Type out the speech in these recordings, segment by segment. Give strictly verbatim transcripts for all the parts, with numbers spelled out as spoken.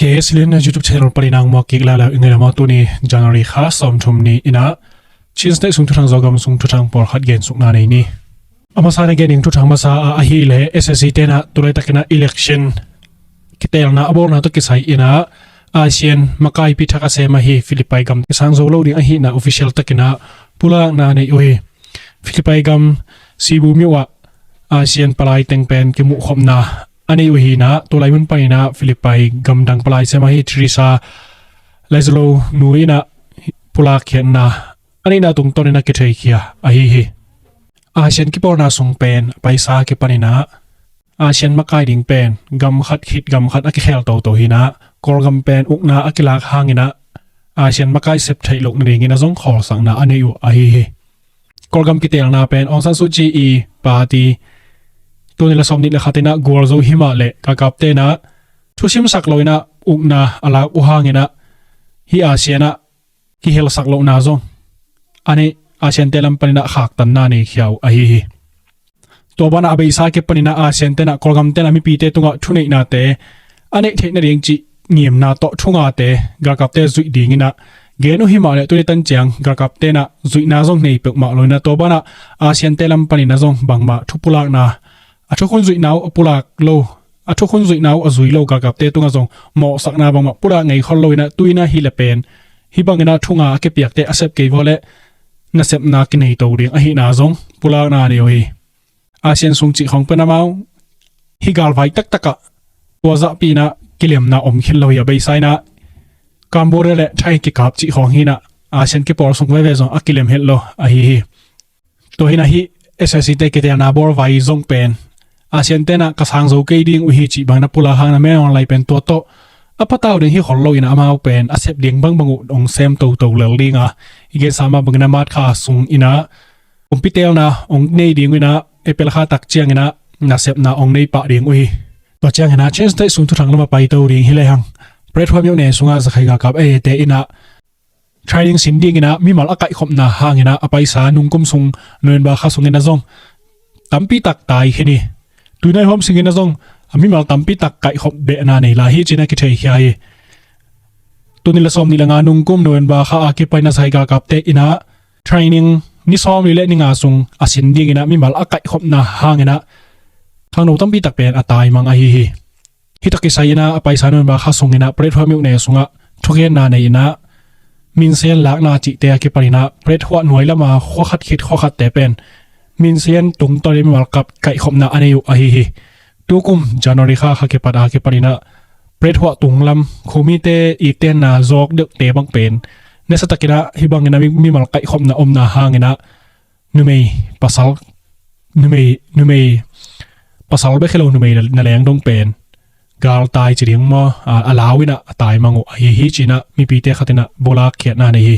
Te silin YouTube channel panin ang muak kik lala ing lamau tuni January kha sawmthum ni ina Chin State sung thuthang Zogam sung thuthang pawlkhat gen sukna nei ni. A masa na gen ing thuthang masa a ahi le S S C tena tulai takina election kitelna a bawlna to kisai ina ASEAN makaipi thak a sem ahi Philippines gam kisang zo lo ding ahina official takina pulakna nei uh hi. Philippines gam Cebu miu ah ASEAN palai teng pen kimuh khopna a nei uh hina tulai mun panina Philippines gam dang palai sem ahi Theresa Lazzaro nu ina pulak khiatna a neihna tungtawn ina kitheikhia ahi hi. ASEAN kipawlna sung pen paisa kipanina ASEAN makai ding pen gam khat khit gam khat a kikhel toto hina Kawlgam pen ukna a kilak hangina ASEAN makai sep theih loh nadingina zong khawlsakna a nei uh ahi hi. Kawlgam kitelna pen Aung San Suu Kyi i party tuni la sawm nih la khat ina gual zo himah le kakap tena thusimsak lo ina ukna a lak uh hangina hi ASEAN ah kihelsak lohna zong a nei ASEAN te lam panina khaktanna nei khia uh ahi hi. Tua bana a beisa kipanina ASEAN tena Kawlgam tena mipite tungah thuneihnate a neih theih nading cih ngimna tawh thungate galkapte zuih dingina gen uh himah le tuni tan ciang galkap tena zuihna zong nei peuhmah lo ina tua bana ASEAN te lam panina zong bangmah thupulakna a thukhun zuihna uh a pulak lo a thukhun zuihna uh a zui lo galkapte tungah zong mawhsakna bangmah pulak ngei khol lo ina tuina hi le pen hi bangina thunga a kipiakte a sep kei vawh le nasepna kinei to ding ahina zong pulakna nei uh hi. ASEAN sung cih khawng pen amau hi galvai taktakah tua zahpina kilemna om khin lo hi a beisa ina Cambodia le Thai kikap cih khawng hina ASEAN kipawl sung veve zong a kilem het lo ahi hi. Tua hina hi S S C te kitelna bawl vai zong pen ASEAN tena ka sang zo kei ding uh hi cih bangna pulak hangna men online pen tua tawh a patau ding hi khol lo ina amau pen a sep ding bangbang uh ong sem toto lel dinga i gensa mah bangina March kha sung ina kumpitelna ong nei ding uh ina April kha tak ciangina nasepna ong nei pah ding uh hi. Tua ciangina Chin State sung thuthang lama paito ding hi lehang Pret Huat miuhne sunga zakhai galkap ete ina training sin dingina mimal a kaihkhopna hangina a paisa nungkum sung November kha sungina zong tampi tak tai khin hi. Tuinai huam singina zong a mimal tampi tak kaihkhop behna nei lai hi cina kitheikhia hi. Tuni la sawm nih la nga nungkum November kha a kipaina zakhai galkapte ina training ni sawm li le ni nga sung a sin dingina mimal a kaihkhopna hangina khangno tampi tak pen a taimang ahi hi. Hi tak kisai ina a paisa November kha sungina Pret Huat miuhne sungah thugenna nei ina minsen lakna cihte a kipanina Pret Huat nuai lama khuakhat khit khuakhatte pen minsen tungtawn in mimal kap kaihkhopna a nei uh ahi hi. Tukum January kha kha kipat a kipanina Pret Huat tunglam khumite i tenna zawk deuhte bang pen nesa takina hi bangina mimal kaihkhopna omna hangina numei pasal numei numei pasal bek hi lo numei na leng dong pen galtai ci ding maw a lau ina a taimang uh ahi hi cina mipite khatina bulak khiatna nei hi.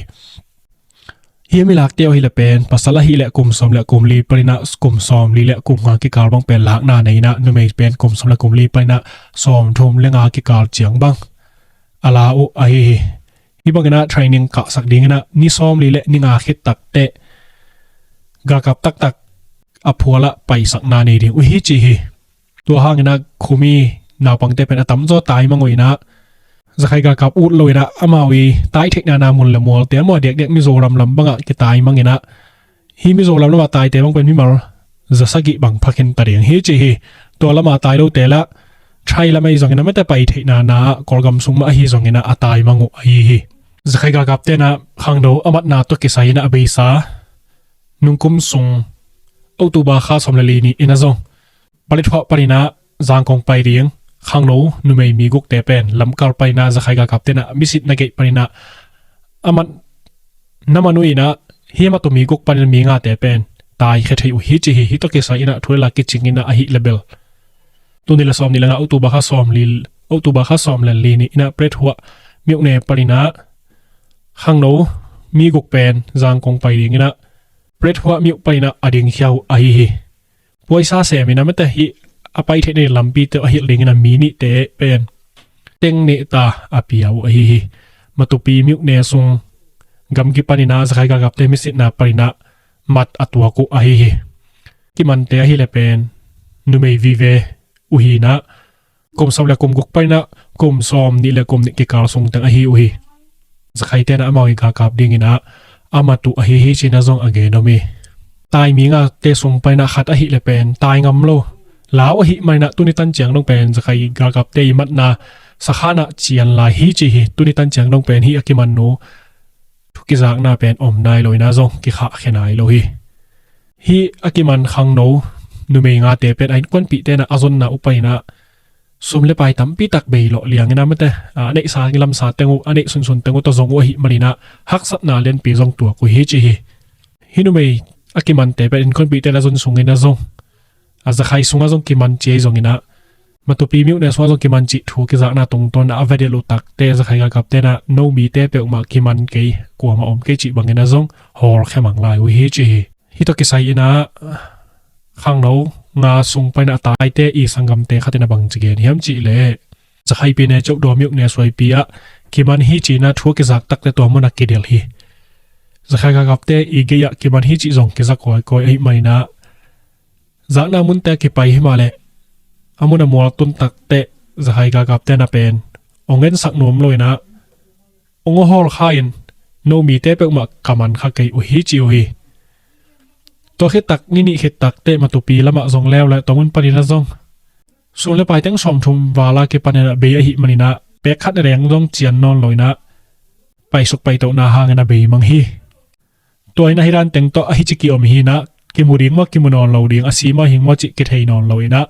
Hi a mi lakte uh hi le pen pasal ahi le kum sawm le kum li panina kum sawm li le kum nga kikal bang pen lakna nei ina numei pen kum sawm le kum li panina sawm thum le nga kikal ciang bang a la uh ahi hi. Hi bangina training kahsak dingina ni sawm li le ni nga khit takteh galkap taktak a phualah paisakna nei ding uh hi ci hi. Tua hangina khumi naupangte pen a tamzaw taimang uh ina zakhai galkap ut lo ina amau i tai theihna na mun le mualte amau a diakdiak Mizoram lam bangah kitaimang ina hi Mizoram lama taite bang pen mimal zasagih bang pha khin ta ding hi ci hi. Tua lama tai lote la Thai lamai zongina mete pai theihna na Kawlgam sung mah ahi zongina a taimang uh ahi hi. Zakhai galkaptena khangno a matna tua kisai ina a beisa nungkum sung October kha sawm le li ni ina zong Paletwa panina Zangkong pai ding khangno numei mi gukte pen lamkal panina zakhai galkaptena misit na geih panina a mat na man uh ina hi a mat uh mi guk panina mi ngate pen tai khe thei uh hi ci hi. Hi tua kisai ina thu le la kicing ina ahi le bel tuni la sawm ni le nga October kha sawm li October kha sawm le li ni ina Paletwa miuhne panina khangno mi guk pen Zangkong pai ding ina Paletwa miuh panina a ding khia uh ahi hi. Puaisa sem ina mete hi a pai theih nei lampi te a hilh dingina mi nihte pen teng nehta a pia uh ahi hi. Matupi miuhne sung gamgi panina zakhai galkapte misitna panina mat a tuak uh ahi hi. Kimante ahi le pen numei vive uh hina kum sawm le kum guk panina kum sawm nih le kum nih kikal sung teng ahi uh hi. Zakhaite in ah amau i galkap dingin ah a mat uh ahi hi ci-in ah zong a gen om hi. Taimi ngate sung panin ah khat ahih leh pen tai ngam lo lau ahih manin ah tuni tan ciang dong pen Zakhai galkapte i matna sakhan ah cian lai hi ci hi. Tuni tan ciang dong pen hih a kiman nu thu kizakna pen om nai lo in ah zong kikhahkhia nai lo hi. Hih a kiman khangno numei ngate pen a innkuanpihte in ah a zonna uh panin ah sum le pai tampi tak bei lawh liang in ah mate, a neihsa lamsa teng uh, a neih sunsun teng uh tawh zong uh ahih manin ah haksatna lianpi zong tuak uh hi ci hi. Hih numei a kimante pen innkuanpihte in ah zon sungin ah zong, a Zakhai sungah zong kiman ci ahi zongin ah, Matupi myone sungah zong kiman cih thu kizakna tungtawn ah a va delh uh takteh Zakhai galkapte in ah no mite peuhmah kiman kei, kuamah om kei cih bangin ah zong hawlkhia mang lai uh hi ci hi. Hih tawh kisai in ah khangno nga sung panin ah a taite i sanggamte khat in ah bangci gen hiam cih leh, Zakhai pine Cokdaw myone suaipi ah kiman hi ci-in ah thu a kizak takteh tua mun ah kidelh hi. Zakhai galkapte i gei ah kiman hi cih zong kiza kawikawi ahih manin ah zakna munte a kipai hi mah leh a mun a mual tun takteh Zakhai galkapte in ah pen hong ensak nuam lo in ah hong hawlkha in no mite peuhmah ka man kha kei uh hi ci uh hi. Tua khit tak ni nih khit takteh Matupi lamah zong leuleu, tua mun panin ah zong sum le pai teng sawmthum val a kipanin ah bei ahih manin ah pek khat na deng zong cian nawn lo in ah paisuk paitohna hangin ah bei mang hi. Tua in ah hih dan teng tawh a hici ki-om hi in ah, kimu ding maw kimu nawn lo ding, a si maw hing maw cih kithei nawn lo in ah,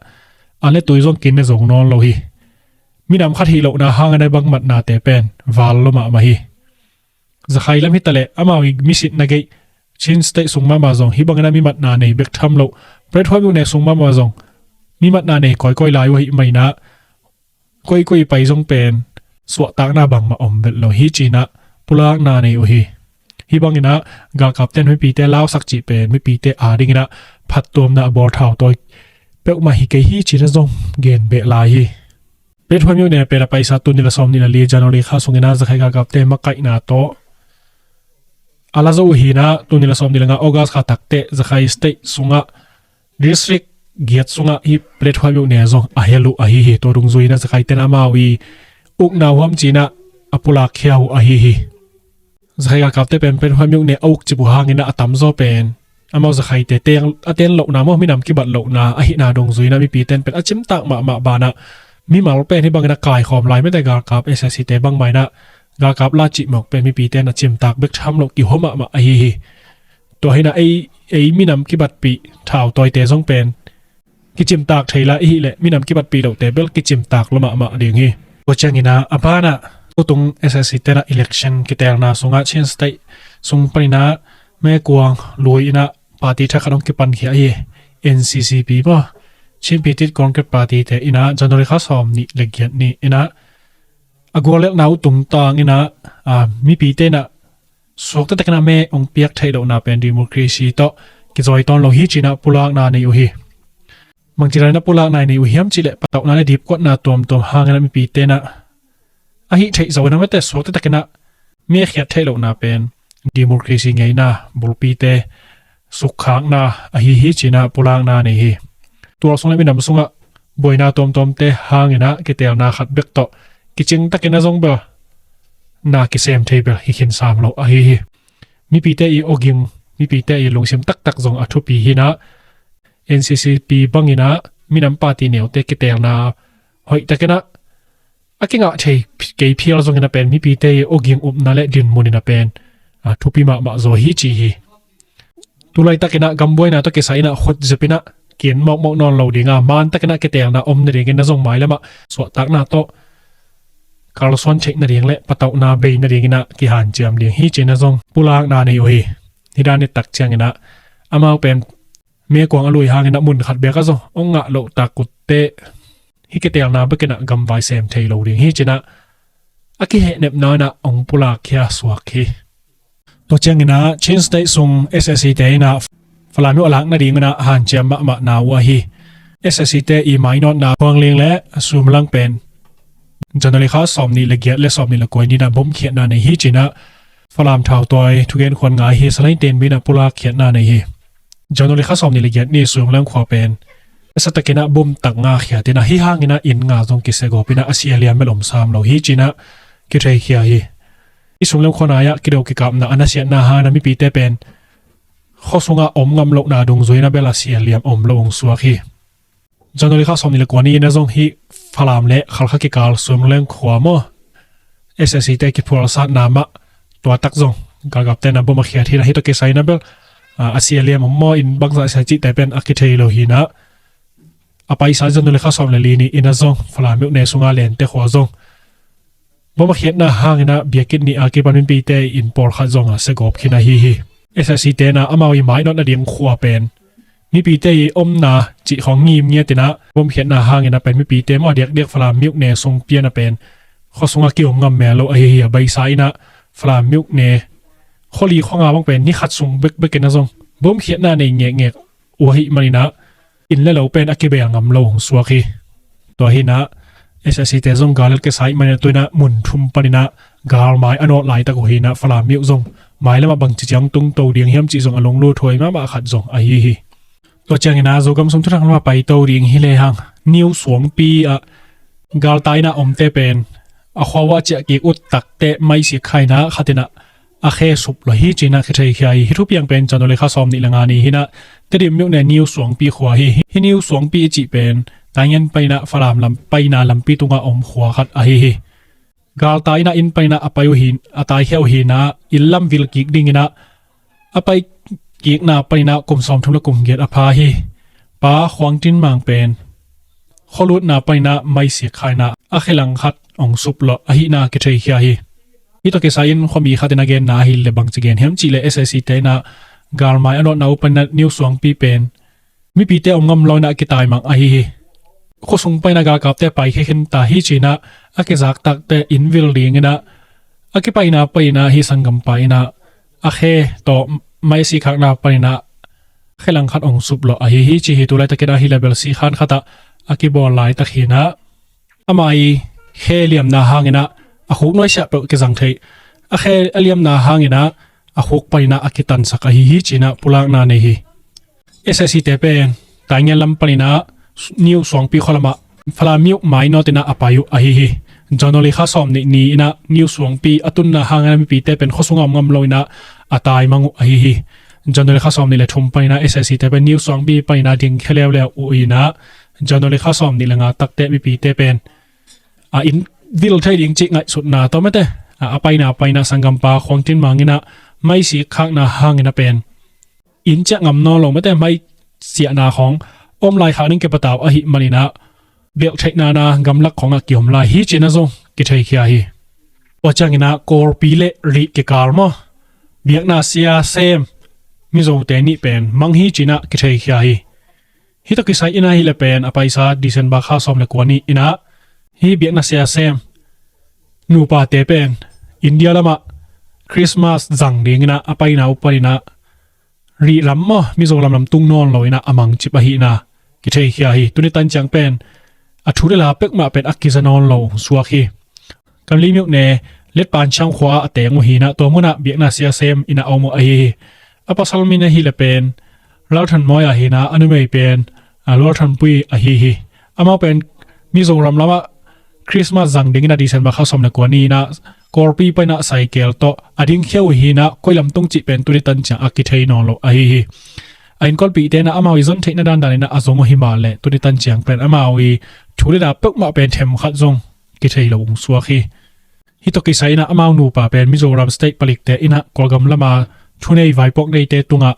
an le tui zong kinne zo nawn lo hi. Minam khat hih lohna hangin ah bang matnate pen val lua mahmah hi. Zakhai lam hi ta leh amau i misitna geih Chin State sung mahmah zong hih bangin ah mi matna nei bek tham loh, Prethua myone sung mahmah zong mi matna nei kawikawi lai uh ahih manin ah koikoi pai zong pen suahtakna bangmah om vet lo hi ci-in ah pulakna nei uh hi. Hih bangin ah galkapte in mipite lausak cih pen mipite adingin ah phattuamna a bawl thautawi peuhmah hi kei hi ci-in ah zong gen beh lai hi. Prethua myone pen a paisa tul nih le sawm nih le li January kha sungin ah Zakhai galkapte makaihna tawh a la zo uh hi in ah, tul nih le sawm nih le nga August kha takteh Zakhai State sungah district giat sungah hih Prethua myone zong a hel uh ahi hi. Tua dungzui in ah Zakhaite in ah amau i ukna huam ci-in ah a pulakkhia uh ahi hi. Zakhai galkapte pen Prethua myone a ukcip uh hangin ah a tamzaw pen amau Zakhaite teng a ten lohna maw, minam kibat lohna ahihna dungzui in ah mipite in pen a cimtak mahmah banah mimal pen hih bangin ah kaikhawm lai mate, galkap S S C te bangmah in ah galkap la cih mawk pen mipite in a cimtak bek tham loh kihua mahmah ahi hi. Tua hi in ah ei, ei minam kibatpih thautawite zong pen kicimtak thei lai ahih leh minam kibatpih lohte bel kicimtak lua mahmah ding hi. Tua ciangin ah a banah tutung S S C te in ah election kiteelna sungah Chin State sung panin ah mekuang lui in ah party thakhat hong kipankhia hi. N C C P maw, Chin Patriotic Congress Party te in ah January kha sawm nih le giat ni in ah a guallelhna uh tungtang in ah, a, mipite in ah suakta takin ah me hong piak theih lohna pen democracy tawh kizawi tawn lo hi ci-in ah pulakna nei uh hi. Bangci dan in ah pulakna nei uh hiam cih leh patauhna le dipkuatna tuamtuam hangin ah mipite in ah a hih theih zo in ah mate, suakta takin ah me khiat theih lohna pen democracy ngeina bulpite sukkhakna ahi hi ci-in ah pulakna nei hi. Tual sung le minam sungah buaina tuamtuamte hangin ah kiteelna khat bek tawh kicing takin ah zong bel na kisem thei bel hi khin sam lo ahi hi. Mipite i awging, mipite i lungsim taktak zong a thupi hi in ah, N C C P bangin ah minam party neute kiteelna hoih takin ah a kingah thei kei phial zongin ah pen mipite i awging upna le dinmun in ah pen, a, thupi mahmah zaw hi ci hi. Tulaitak in ah gambuaina tawh kisai in ah khutzep in ah kin mawkmawk nawn lo ding a, man takin ah kiteelna om nadingin ah zong mailam ah suahtakna tawh kalsuan theih nading le patauhna bei nadingin ah kihanciam ding hi ci-in ah zong pulakna nei uh hi. Hih dan i tak ciangin ah amau pen mekuang a lui hangin ah mun khat bek ah zong hong ngah loh tak uh teh hih kiteelna bekin ah gamvai sem thei lo ding hi ci-in ah a kihehnepna in ah hong pulakkhia suak hi. Tua ciangin ah Chin State sung S S C te in ah Falam uh a lak nadingin ah hanciam mahmahna uh ahi. S S C te i mainawtna khuangling le sumlang pen January kha sawm nih le giat le sawm nih le kua ni in ah bomkhiatna nei hi ci-in ah Falam thautawi thugen khuan ngai hi. Salai Tenbi in ah pulakkhiatna nei hi. January kha sawm nih le giat ni sumlang khua pen Esa takin ah bom tak nga khiat in ah, hih hangin ah inn nga zong kisia gawp in ah, a sia liam bel om sam lo hi ci-in ah kitheikhia hi. I sung lem khua nai ah kido kikapna a nasiatna hangin ah mipite pen khua sungah om ngam lohna dungzui in ah bel a sia liam om lo hong suak hi. January kha sawmnih le kua ni in ah zong hih Falam le Khalkha kikal Suan Leng khua maw, SAC te kiphualsatna mah, tua tak zong galkapte in ah bom a khiat hi in ah, hih tawh kisai in ah bel, a, a sia liam om maw, inn bangzah sia cihte pen a kithei lo hi in ah, a paisa January kha sawm le li ni in ah zong Falam myone sunga Lente khua zong bom a khiatna hangin ah biakinn nih a kipan mipite inn pawlkhat zong a sia gawp khin ahi hi. SAC te in ah amau i mainawt nading khua pen mipite i omna cih khawng ngim ngiat in ah, bom khiatna hangin ah pen mipite maw, a diakdiak Falam myone sung pian ah pen khua sungah kiom ngam mel lo ahi hi. A beisa in ah Falam myone khua li khua nga bang pen ni khat sung bekbek in ah zong bom khiatna nei ngekngek uh ahih manin ah inn le lo pen a kibel ngam lo hong suak hi. Tua hi in ah SAC te zong gal lel kisa ahih manin ah tu in ah mun thum panin ah galmai a nawt laitak uh hi in ah, Falam myo zong mailam ah bangci ciang tungto ding hiam cih zong a lunglut huai mahmah khat zong ahi hi. Tua ciangin ah Zogam sung thuthang lam ah paito ding hi lehang, New Suangpi ah galtai in ah omte pen a khua uah ciah kik uh takteh maisik kha in ah khat in ah a khe sup lo hi ci-in ah kitheikhia hi. Hih thupiang pen January kha sawmnih le nga ni hi in ah, Tedim myone New Suangpi khua hi. Hih New Suangpi i cih pen Taingen panin ah Falam lam paina lampi tungah om khua khat ahi hi. Galtai in ah inn panin ah a pai uh hi, a taikhia uh hi in ah, inn lam vil kik dingin ah a pai kikna panin ah kum sawmthum le kum giat a pha hi. Pa Khuang Tin Mang pen khua lutna panin ah maisik kha in ah a khe langkhat hong sup lawh ahihna kitheikhia hi. Hih tawh kisai in khuami khat in a genna ahih leh bangci gen hiam cih leh, SAC te in ah galmai a nawtna uh panin ah New Suangpi pen mipite om ngam lo in ah a kitaimang ahi hi. Khua sung panin ah galkapte paikhia khin ta hi ci-in ah a kizak takteh inn vil dingin ah a kipaina panin ah hih sanggampa in ah a khe tawh maisik khakna panin ah khe langkhat hong sup lawh ahi hi ci hi. Tu laitakin ah hih leh bel sikhan khat ah a kibawl laitak hi in ah, ama i khe liamna hangin ah a khuk nuaisiah peuh kizang thei, a khe a liamna hangin ah a khuk panin ah a kitansak ahi hi ci-in ah pulakna nei hi. SAC te pen Taingen lam panin ah New Suangpi khua lamah Falam myo mainawt in ah a pai uh ahi hi. January kha sawmnih ni in ah New Suangpi a tunna hangin ah mipite pen khua sungah om ngam lo in ah a taimang uh ahi hi. January kha sawmnih le thum panin ah SAC te pen New Suangpi panin ah dingkhia leuleu uh in ah, January kha sawmnih le nga takteh mipite pen a inn vil thei ding cih ngaihsutna tawh mate, a, a paina panin ah sanggampa Khuang Tin Mang in ah maisik khakna hangin ah pen inn ciah ngam nawn lo mate, mai siahna khawng om lai khak ding kipatau ahih manin ah belh theihna na gamlak khawngah kiom lai hi ci-in ah zong kitheikhia hi. Tua ciangin ah Kawlpi le Rih kikal maw, biakna sia sem Mizote nih pen mang hi ci-in ah kitheikhia hi. Hih tawh kisai in ah hih leh pen a paisa December kha sawm le kua ni in ah hih biakna sia sem nupate pen India lamah Christmas zang dingin ah a paina uh panin ah Rih lam maw, Mizoram lam tung nawn lo in ah a mangcip ahihna kitheikhia hi. Tuni tan ciang pen a thu le la peuhmah pen a kiza nawn lo suak hi. Kamli myone Letpan Chiang khua a teng uh hi in ah, tua munah biakna sia sem in ah a om uh ahi hi. A pasal min ahih leh pen Lalthanmawi ahi in ah, a numei pen, a, Lalthanpui ahi hi. Amau pen Mizoram lamah Christmas zang dingin ah December kha sawm le kua ni in ah Kawlpi panin ah cycle tawh a dingkhia uh hi in ah, koi lam tung cih pen tuni tan ciang a kithei nawn lo ahi hi. A innkuanpihte in ah amau i zon theihna dandan in ah a zong uh hi mah leh tuni tan ciang pen amau i thu le la peuhmah pen themkhat zong kithei lo hong suak hi. Hih tawh kisai in ah amau nupa pen Mizoram state palikte in ah Kawlgam lama thunei vaipuak neite tungah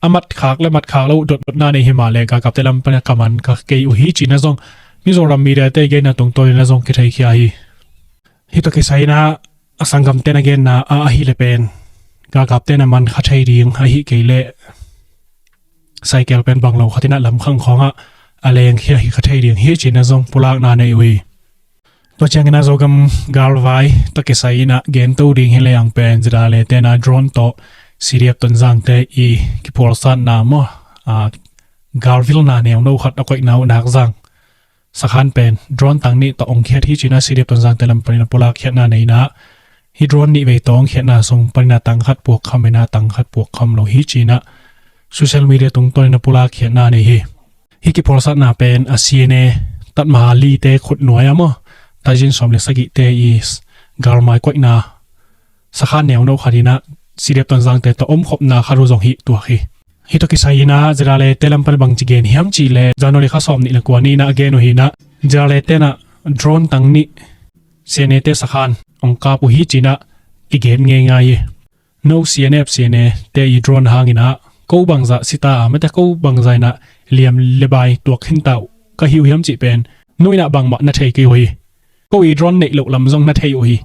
a matkhak le matkhak lo dotdotna nei hi mah leh galkapte lam panin ah ka man ka kei uh hi ci-in ah zong Mizoram mediate i genna tungtawn in ah zong kitheikhia hi. Hih tawh kisai in ah a sanggamte in a genna ah ahih leh pen galkapte in a man kha thei ding ahih kei leh cycle pen bang lo khat in ah lamkhang khawngah a lengkhia hi kha thei ding hi ci-in ah zong pulakna nei uh hi. Tua ciangin ah Zogam galvai tawh kisai in ah gento ding hi lehang pen ZRA te in ah drone tawh CDF Tonzangte i kiphualsatna maw, a, galvilna neuno khat a koihna uh Nakzang sakhan pen drone tang nih tawh hong khiat hi ci-in ah CDF Tonzangte lam panin ah pulak khiatna nei in ah, hih drone nih vei tawh hong khiatna sung panin ah tang khat puak kham in ah tang khat puak kham lo hi ci-in ah social media tungtawn in ah pulak khiatna nei hi. Hih kiphualsatna pen a C N A tatmaha lite khutnuai ah maw, taizin sawm le sagihte i galmai koihna sakhan neuno khat in ah C D F Tonzangte tawh omkhopna khat uh zong hih tuak hi. Hih tawh kisai in ah ZRA-te lam pan bangci gen hiam cih leh January kha sawm nih le kua ni in ah a gen uh hi in ah, ZRA-te in ah drone tang nih C N A-te sakhan ong kap uh hi ci in ah kigen ngeingai hi. No C N F C N A-te i drone hangin ah ko bangzah sita a mate ko bangzah in ah liam le bai tuak khinta uh ka hi uh hiam cih pen no in ah bangmah na thei kei uh hi. Ko i drone neih loh lam zong na thei uh hi.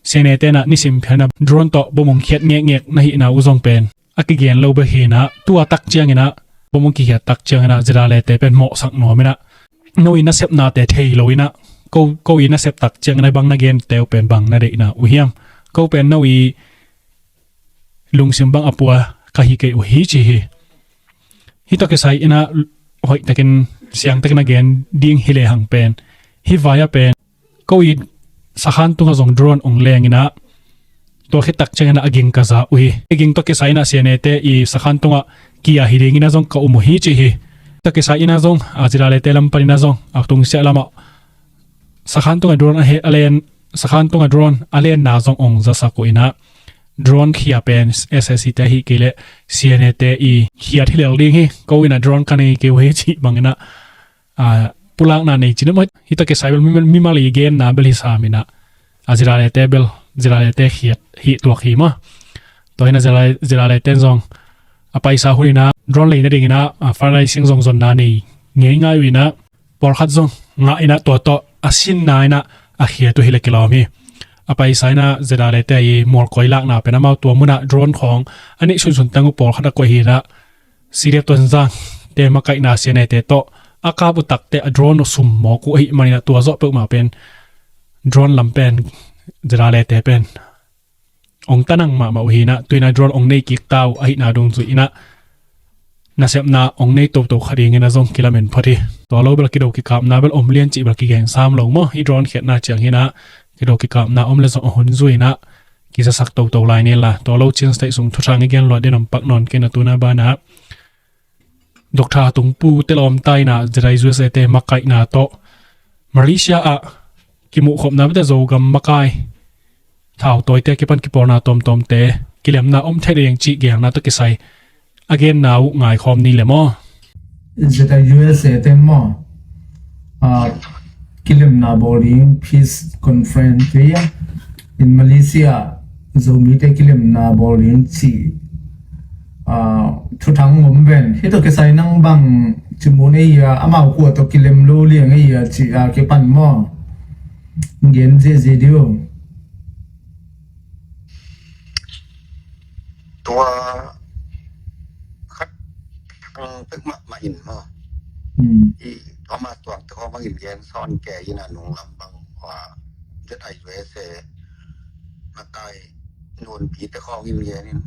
C N A-te in ah nisim phian ah drone tawh bom ong khiat ngekngek na hihna uh zong pen a kigen lo bek hi in ah, tua tak ciangin ah bom ong kikhiat tak ciangin ah ZRA-te pen mawhsak nuam in ah, no i nasepnate thei lo in ah, ko, ko i nasep tak ciangin ah bang na gente uh pen bang na deihna uh hiam? Ko pen no i lungsim bang a pua ka hi kei uh hi ci hi. Hih tawh kisai in ah hoihtakin siangtakin a gen ding hi lehang pen hih vai ah pen ko i sakhan tungah zong drone ong leng in ah, tua khit tak ciangin ah a ging ka za uh hi. A ging tawh kisai in ah C N A-te i sakhan tungah kia hi dingin ah zong ka um uh hi ci hi. Tawh kisai in ah zong a ZRA-te lam panin ah zong a tungsiah lamah sakhan tungah drone a he-, a len, sakhan tungah drone a lenna zong ong zasak uh in ah, drone khia pen S A C-te hi kei leh C N A-te i khiat hi lel ding hi. Ko in ah drone ka nei kei uh hi cih bangin ah, a, pulakna nei cin a maw. Hih tawh kisai bel mimal, mimal i genna bel hi sam in ah, a ZRA-te bel, ZRA-te khiat hih tuak hi maw. Tua hi in ah ZRA, ZRA-te in zong a paisa hun in ah drone lei nadingin ah, a, fundraising zong zonna nei ngeingai uh in ah, pawlkhat zong ngah in ah tua tawh a sinna in ah a khiat uh hi leh kilawm hi. A paisa in ah ZRA-te i mualkoi lakna pen amau tua munah drone khawng a neih sunsun teng uh pawlkhat a koih hi in ah, C D F Tonzangte makaihna C N A-te tawh a kap uh takteh a drone uh sum mawk uh ahih manin ah tua zawh peuhmah pen drone lam pen ZRA-te pen ong tanang mahmah uh hi in ah, tu in ah drone ong nei kik ta uh ahihna dungzui in ah nasepna ong nei toto kha dingin ah zong kilamen phot hi. Tua lo bel kido kikapna bel om lian cih bel kigen sam lo maw. Hih drone khiatna ciang hi in ah kido kikapna om le zong a hun zui in ah kizasak toto lai ni la. Tua lo Chin State sung thuthang i gen luat ding om pak nawn kei in ah, tu in ah banah Doctor Tungpu te lawmta in ah ZRA U S A-te makaihna tawh Malaysia ah kimuhkhopna mate Zogam makai thautawite kipan kipawlna tuamtuamte kilemna om thei ding cih gelna tawh kisai a genna uh ngaikhawm ni le maw. ZRA U S A-te maw, a, kilemna bawl ding peace conference hi a, in Malaysia Zomite kilemna bawl ding ci, a, thuthang om ven. Hih tawh kisai nang bang ci mun ei a, amau kua tawh kilem lo liang ei a ci a kipan maw. Gen ziahziah dih uh. Tua khat thang pek mahmah in maw. Hmm. I tua mah tuang te khawng bangin gen sawn kei in a, nung lam bang hua ZRA U S A makai nunpi te khawng in gen in,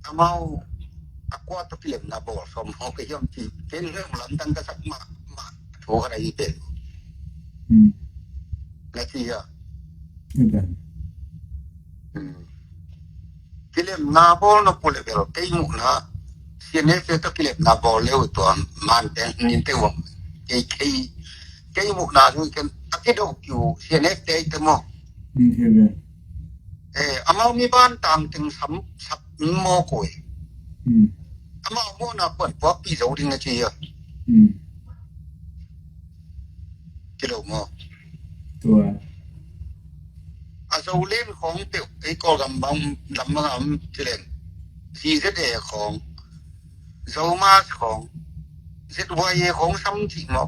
amau a kua tawh kilemna bawl sawm hawk kei hiam ci, ken nung lam tang ka sak mahmah thu khat ahi pen. Hmm. Na ci a. Kilemna bawl na pule bel kei muhna C N F te tawh kilemna bawl le uh tua man te nin te uang. Kei, kei, kei muhna zong ken a kido kiu C N F te te maw. Eh, amau mi ban tang teng sam sak maw koi. Amau muhna kuan puak pi zo ding a ci a. Kilo maw. Tua. A Zoland khawng peuh, ei Kawlgam bang lam bang a om ci leng, Z Z A khawng, Zomas khawng, Z Y A khawng sam cih maw.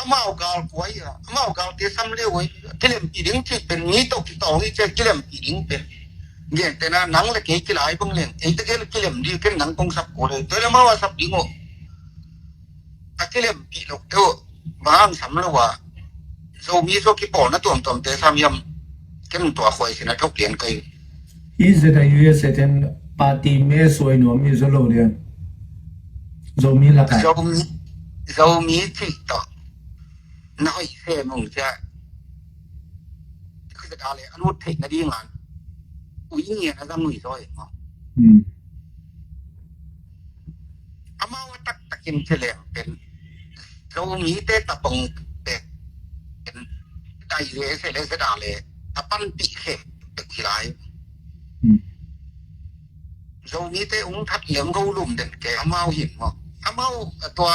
Amau gal kuai a, amau galte sam leu ei, kilempih ding cih pen, mi tawh kitawng i ci a kilempih ding pen. Gentehna nang le kei kilai bang leng, ei te kei le kilem ding ken nang kong sap ko le, tua le amau a sap ding uh. A kilempih lo te uh, bang hang sam lo a, Zomi so kipawlna tuamtuamte sam hiam, ken tua khuai sin a thok lian kai. Hih ZRA U S A ten party me suai nuam i zo lo lian. Zomi lakah. Zomi, Zomi cih tawh na hoih se mong cia. Ka ZRA le a lut theih nading an ui ngian a zang ui zaw e maw. Amau a taktakin ci leng pen Zomite tapong pek, dai le se le se da le, a panpih khem pek hi lai. Hmm. Zomite ung that lem go lum den ke amau hin mo. Amau a tua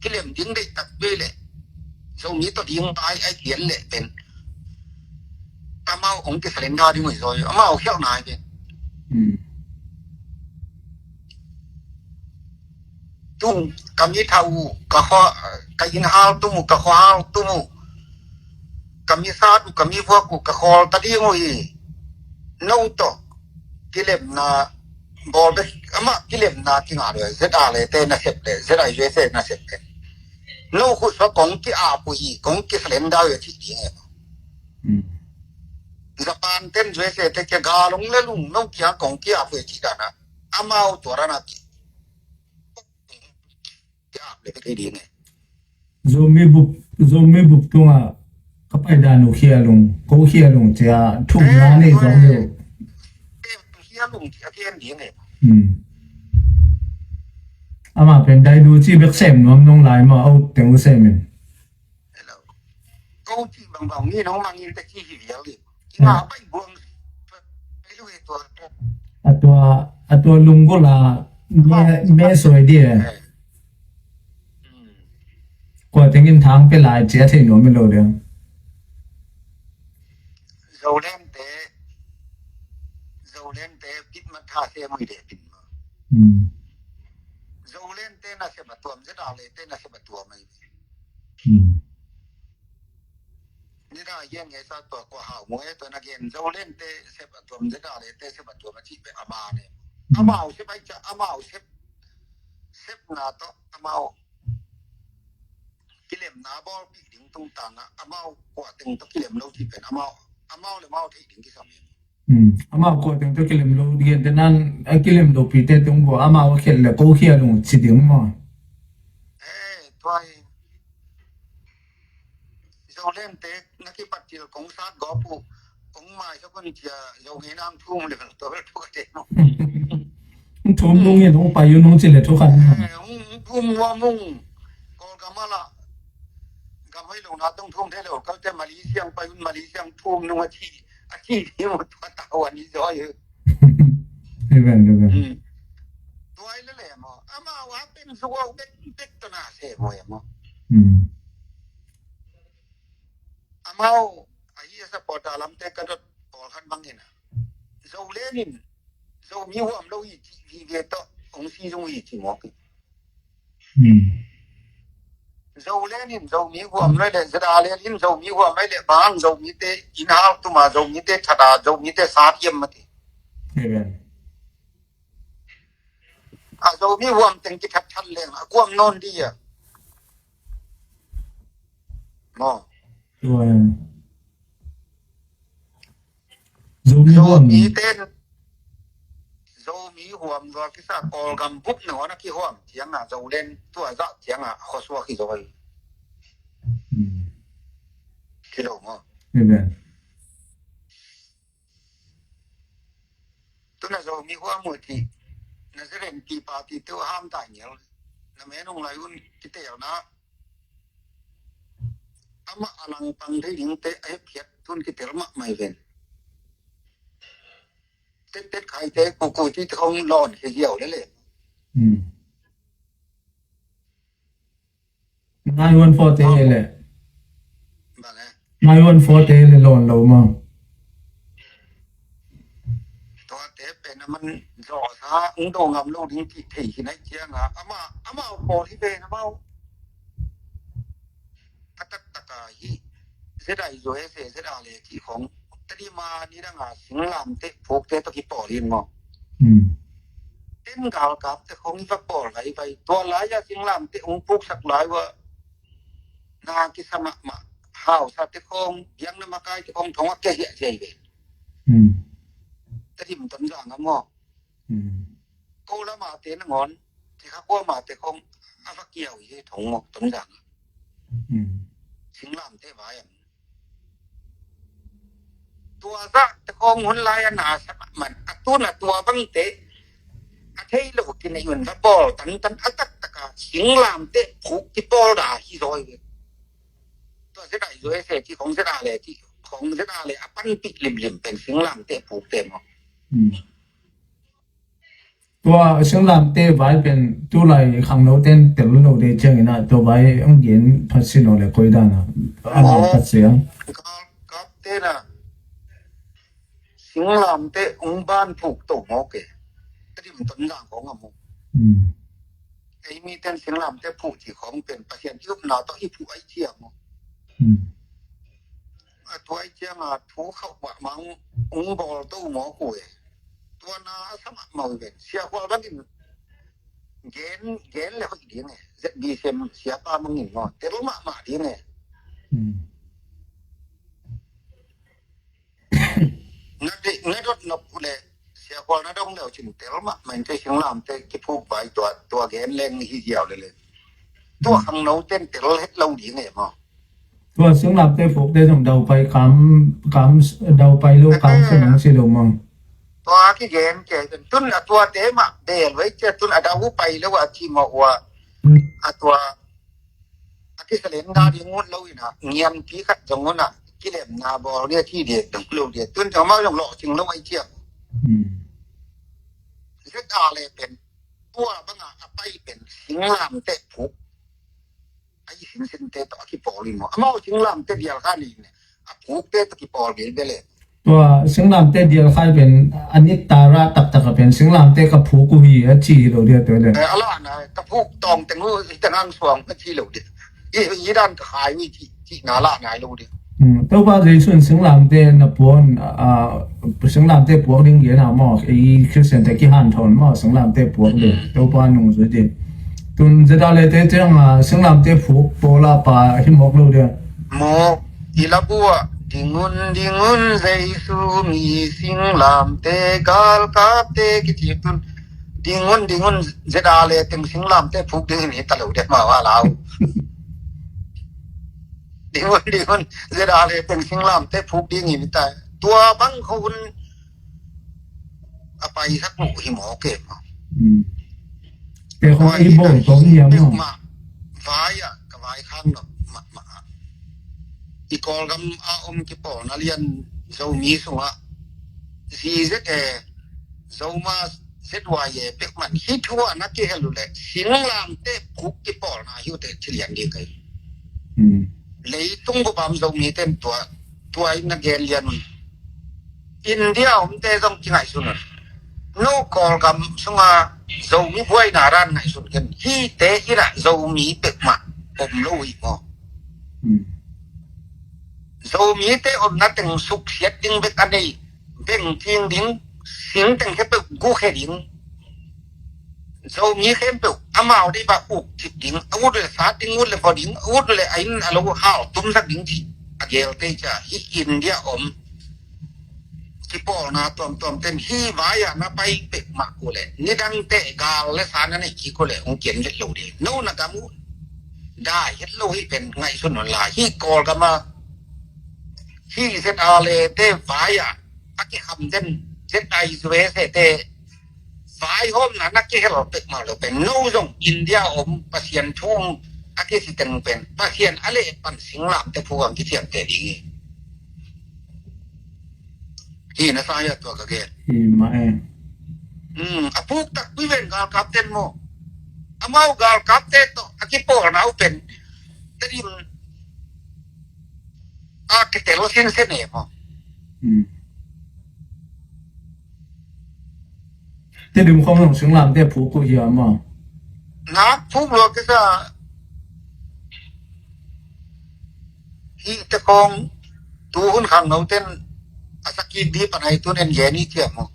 kilem ding dei tak be le. Zomi to ding pai ai kian le pen. Amau ung ki surrender ding ui zoi. Amau khiau nai ke. Hmm. Tung, ka mi thau uh, ka khua, ka inn hal tung uh, ka khua hal tung uh, ka mi sat uh, ka mi vuak uh, ka khawl ta ding uh hi. No tawh kilemna bawl bek, amah kilemna kingah uh, Z R le te nasep le, Z I U S A nasep le. No khut sua kong ki-ap uh hi, kong ki-surrender uh hi a cih ding e. Hmm. Japan ten U S A te kia galong le lung no kia kong ki-ap uh hi a cih dan a. Amau tua rana ki Zomi bup, Zomi bup tungah ka pai dan uh khia lung, ko khia lung cia thumna nei zong hi uh. Hmm. Amah pen dai du ci bek sem nuam nong lai maw, au teng uh sem in. Ko ci bangbang ni nong mangin te ci hi vial hi. Nga pai buang. A tua, a tua lunggulh a me, me suai dia. Kua tengin thang pe lai cia thei nuam lo dia. Zoland te, Zoland te pit mat tha se mui de pin. Zoland te na se ba tuam, Z R le te na se ba tuam ai. Nidang a gen ngei sa tua kua hau mu e tua na gen Zoland te sep a tuam Z R le te sep a tuam a cih pen a man e. Amau sep ai ca amau sep, sepna tawh amau kilemna bawlpih ding tungtang a amau kua teng tawh kilem lo cih pen amau, amau le mau theih ding kisam e. Amau kua teng tawh kilem lo ding te nan a kilem lo pi te tung bo amau a khelh le ko khia lung ci ding maw. Tua hi. Zoland te na kipat til kong sat gawp uh kong mai sa kong cia zo ngei nang thum le tua bel thuk a te maw. Thum nung in hong pai uh nung ci le thuk a. Hong thum ngua mung Kawlgam a lah gam hoi lo na tong thum thei lo kalte Malaysia pai un Malaysia thum nung a ci a ci ni maw tua tau a ni zaw hi. Amen, amen. Tua i le le maw amau a pen zuau bek bek tana se maw e maw. Amau ahi a supporter lamte ka dot pawlkhat bangin a Zoland in Zomi huam lo hi ci vive tawh hong si zung hi ci mawk hi. Zoland in Zomi huam lo le ZRA le in Zomi huam lo le bang Zomite inn hal tuma Zomite thata Zomite sat hiam mati. A Zomi huam teng kithat that leng a kuam nawn di a. Maw. Zomi huam. Zomi ten Zomi huam zua kisa Kawlgam bup na huan a kihuam cianga Zoland tua zah cianga a khuasua kizoi. Kilo maw. Tuna Zomi huam uh ti na zeren ki pa ti tu ham ta ngial na menung lai un kitelna. Amah a langpang thei dingte a hepkhiat tun kitel mahmah hi ven. Tettet khaite kukuiti te hong lawn hi hiau lele. Nine one four te le. Nine one four te le lawn lo maw. Tuate pen a man zawhsa ung do ngam lo ding ti thei hi nai cianga ama ama pawl hi pen amau a taktaka hi. ZRA ZRA le ti khong tadima nidanga singlamte phukte to kipawl in maw. Ten galkapte khong i va pawl vaivai tua laia singlamte ung puksak lai ua. Na kisa mahmah hausate khong biakna makaite khong thong a kehiah thei ve. Tadim Tonzang a maw. Ko lamate nangawn tikha kuamate khong a va kiau hi thong maw Tonzang a. Singlamte vai ang tua zahte khong hun lai a na sa mahmah a tun a tua bangte A thei lo kinei un va bawl tantan a taktak a singlamteh phuk kipawl da hi zaw hi ve. Tua zeta i zaw e se ci khong zeta le ci khong zeta le a panpih limlim pen singlamteh phukte maw? Tua singlamteh vai pen tulai khangno ten tel lo de ciangin ah tua vai ang gen phat sin aw le koi dan a amau phat siang. Galkapte na singlamteh ung ban phuk to mawk e. Tedim ton zang khong a mu. Ei mi ten singlamteh phuk ci khong pen Pasian i upna tawh i phuk ai ciang maw? A tuai cianga thu khauh mahmah ung bawl to mawk uh e. Tua na a sa mahmah uh ven. Sia Khual bangin gen gen le hoih ding e. Z B C M siapa mangin maw tel mahmah ding e. Na dot nop uh le Sia Khual na dong leu cin tel mahmah in te singlamteh kiphuk vai tua gen leng hi ziau le le. Tua khangno ten tel het lo ding e maw? Tua singlamteh phukte zong daupai kam kam daupai lo kam se nang si lo maw? Tua kigen ke tun a tuate mah bel wei cia tun a dau pai lo a ci mawh ua a tua a kisalen da ding ngut lo ina ngiampi khat zong una kilemna bawl dia ci dia dong lo dia tun zong mau zong lawh cing lo ai cia. Zeta le pen tua banga a pai pen singlamteh phuk a i sinsinte tawh a kipawl in maw? Amau singlamteh dial kha ni ne a phukte tawh kipawl bel bel e. Tua singlamteh dial khai pen a nittara taktak a pen singlamteh ka phuk uh hi a ci hi lo dia tua le. A la na ka phuk tawng teng uh hi teng ang suang ka ci lo dia. I i dan ka khai uh ci ci na la nai lo dia. Topa Jesu in singlamteh na puan a singlamteh puak ding dia na maw i Christian te kihanthawn maw singlamteh puak ding Topa nungzui ding. Tun zeta le te ciang a singlamteh phuk pawla pa hi mawk lo dia. Mawk i la bua dingun dingun Jesu mi singlamteh galkapte kici tun dingun dingun zeta le teng singlamteh phuk ding hi ta lo dia ma wa lau. Dingun dingun zeta le teng singlamteh phuk ding hi ta tua bang khun a paisak uh hi mawk e maw? Te khong ei bawl tawh hiam maw? Vai ah ka vai khang lo mahmah ah i Kawlgam a om kipawlna lian Zomi sungah zizet e Zoma zet wai e pek man hi thu a na kihel uh le singlamteh phuk kipawlna hi uh te ci lian ding kai. Leitung bupam Zomi ten tua tua in na gen lian un. India omte zong kingaihsun un. No Kawlgam sunga Zomi buaina ran ngaihsun ken hite inah Zomi pekmah om lo hi maw? Zomite omna teng suksiat ding bek a nei bengcing ding sing teng khepeuh gukhe ding Zomi khempeuh amau dei ba uk thip ding a ut le sat ding ut le vua ding a ut le a in a lo hau tumsak ding cih a gelte ca hi India om kipawlna tuamtuam ten hi vai-ah na pai pek mah uh le nidangte gal le sa na neih kik uh le hong kian let lo ding no na gam uh dai het lo hi pen ngaihsun un lai hi Kawlgam ah hi zet a le te vai-ah a kikham den zet ai zue se te vaihawmna na kihel pek mah lo pen no zong India om Pasian thu a kisi teng pen Pasian a leh pan singlamte phu ang kisiamte ding hi. Hi na sa ya tua ka gen. Hi mah e. A puk tak pui ven galkap ten maw amau galkapte tawh a kipawlna uh pen tedim a kitel sinsen e maw? Tedim khong zong singlamte phuk uh hiam maw? Nak phuk lua kisa hih te khong tu hun khang no ten a sakik di panai tun en gen i ciam maw?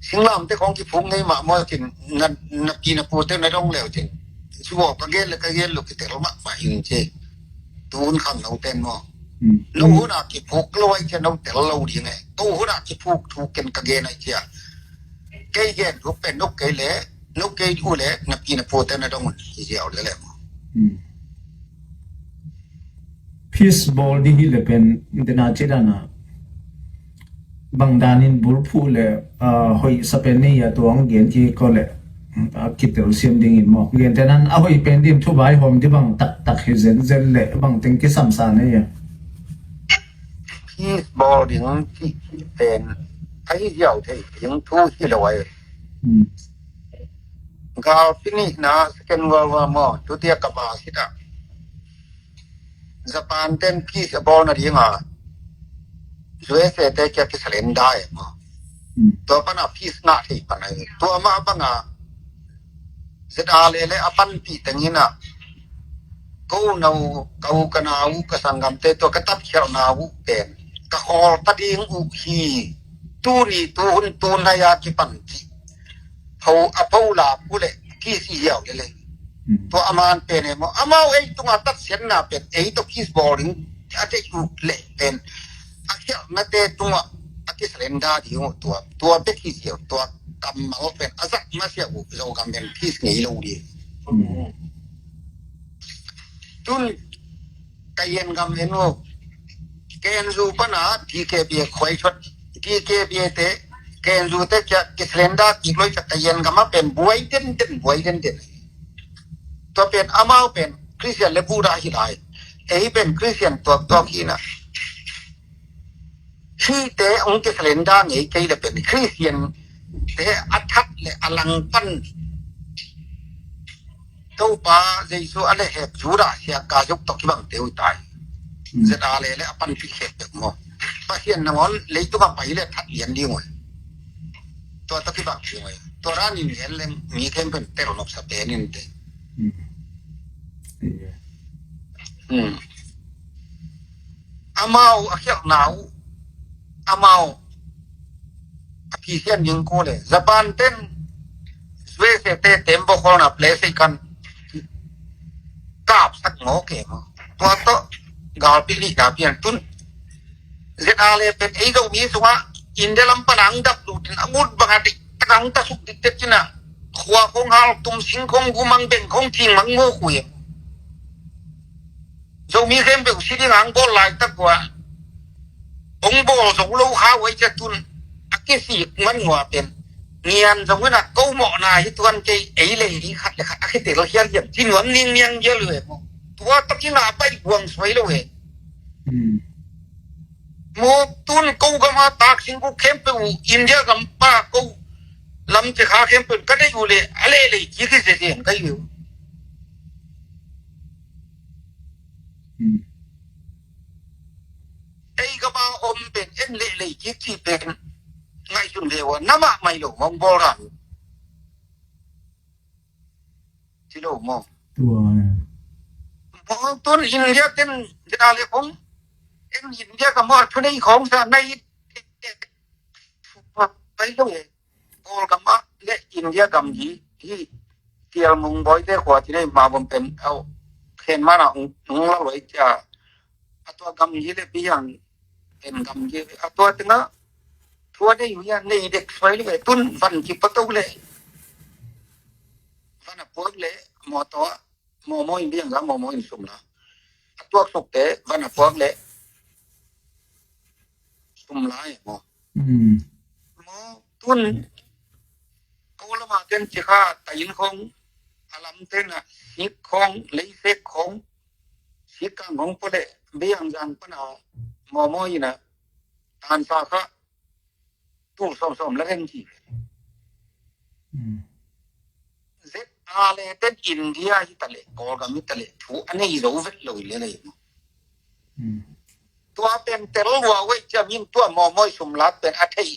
Singlamte khong kiphuk ngei mah maw cin na pi na pu te na dong leu cin suaw ka gen le ka gen lo kitel mah mah in ci. Tun khang no ten maw? No hun a kiphuk lo ai cia no tel lo ding e. To hun a kiphuk thu ken ka gen ai cia. Kei gen thu pen no kei le no kei u le na pi na pu te na dong un hi ziau le le maw? Peace bawl ding hi le pen dena ci dana Bang danin bulphuh le, ah, hoih sa pen nei a tuang gen kik ko le, ah, kitel siam dingin maw. Gentehna a hoih pen din thu vaihawm di bang taktak hi zenzen le bang teng kisamsa nei a. Peace bawl ding cih pen a hi ziau thei ding thu hi lo ai. Hmm. Galpi nihna Second World War maw, tutia ka ba sit ah. Japan ten peace a bawl nadinga U S A te kia kisurrender e maw. Hmm. Tua pana peace ngah thei pan ai. Tua mah banga Z R A le a panpih tengin ah ko nau, ka u ka nau, ka sanggamte tua ka tatkhialhna uh pen ka khawl ta ding uh hi. Tuni tuhun tunai a kipan cih pho a pho la pu le peace i hiau le le. Hmm. Tua a man pen e maw, amau ei tunga tatsianna pen ei tawh peace bawl ding a theih uh leh pen a khialhnate tungah a kisurrender ding uh tua, tua bek hi ziau, tua kammal pen a zat masiah uh Zogam pen peace ngei lo ding. Hmm. Tun Kayin gam en uh. K N U pana D K B A khuai thuat. D K B A te, K N U te kia kisurrender kik loi kia Kayin gam a pen buai denden, buai denden. Tua pen amau pen Christian le Buddha hi lai. Ei pen Christian tuaktuak hi na. Hihte hong kisurrender ngei kei le pen Christian te a that le a langpan Topa Jesu a lehhek Judah siak ka zuk tawh kibangte uh tai. Hmm. Z R A le a panpih khek pek maw. Pasian nangawn leitung a pai le that lian ding uh. Tua tawh kibang ding uh. Tua ranin lian leng mi khempeuh tel nopsa penin te. Hmm. Hmm. Amau a khialhna uh, amau a phisian ding ko le Japan ten U S A te tem bawkholna place kan kapsak ngawk e maw. Tua tawh galpi lihna pian tun Z R A le pen ei Zomi sungah India lam pan ang dap lutin a ngut banga dik tak ang ta suk dik tek cina. Khua khong hal tum sing khong gumang beng khong thing mang ngawk uh e. Zomi khempeuh si ding ang bawl laitak uh a hong bawl zo lo kha uh a i cia tun a kisik man uh a pen ngian zong in a ko mawhna hi tuan kei ei lei hi khat le khat a khitel hial hiam ci nuam ning niang hial uh e maw. Tua takin a pai buang suai lo e. Hmm. Maw tun ko gam a tak sing ko khempeuh uh India gam pa ko lam ci kha khempeuh ka dei uh le a lei lei ci ki se se ka hi uh. Hmm. Ei gam a om pen en lehlei kik cih pen ngaihsun ve ua na mahmah lo mong bawl ran. Ci lo mong. Tua. Mong tun India ten jena le khong en India ka mawh a thunei khong sa nai. Pai lo e. Kawlgam ah le India gam hi, hi Kial Mung Boite khua ci nei ma bom pen au khen mana ung ung la loi cia. A tua gam hi le biang pen gam hi a tua tenga tua nei hu ya nei dek suai le tun van ki pato le van a puak le mawtaw mawmaw in biang la mawmaw in sum la a tuak suk te van a puak le sum la e maw. Maw tun ko lama ten ci kha tain khong a lam ten a sik khong leisek khong sik kang khong pole biang zang pana mawmaw ina tansa kha tul sawmsawm la reng ci. Z R A le ten India hi ta le Kawlgam hi ta le thu a nei zo vet lo hi le lei maw. Tua pen tel lua wei cia min tua mawmaw i sum lat pen a thei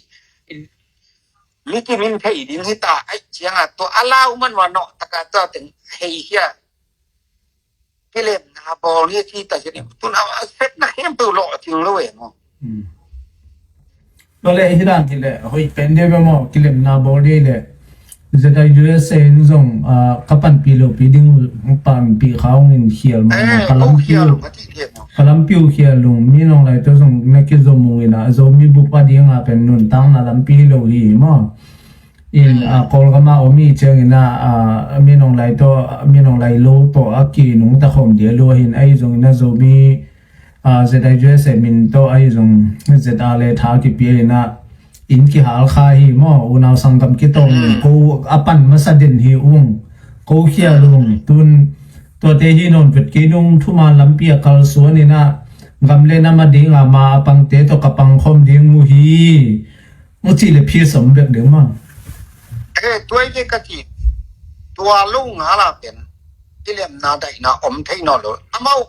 mi ki min thei ding hi ta ai cianga tua a lau man wa nawh taka tua teng hei hia. Kilemna bawl ni ci ta ci ni tun a sepna khempeuh lawh cing lo e maw. Tua le hi dan hi le hoih pen de be maw kilemna bawl de le Z I U S A in zong ka panpih lopi ding panpih kha hong in khial maw ka lampi uh ka lampi uh khial lung mi nong lai tua zong na ki zo mung ina zo mi bup a dinga pen nuntakna lampi lo hi maw. In Kawlgam a om i ciangin a minong lai tawh minong lai lo tawh a ki nungta khawm dia lua hin ahi zongin a Zomi Z I U S A min tawh ahi zong Z R le tha kipia in a inn kihal kha hi maw, unau sanggam kitawng, ko a pan masa den hi ung, ko khial ung, tun tuate hi nawn vet kei nung, thuman lampi a kalsuan in ah, gam le nam a ding a ma a pangte tawh ka pangkhawm ding uh hi, uh cih le phir som bek ding maw. Eh, tua hi ve ka ci. Tua lo ngal a pen kilemna daihna om thei nawn lo. Amau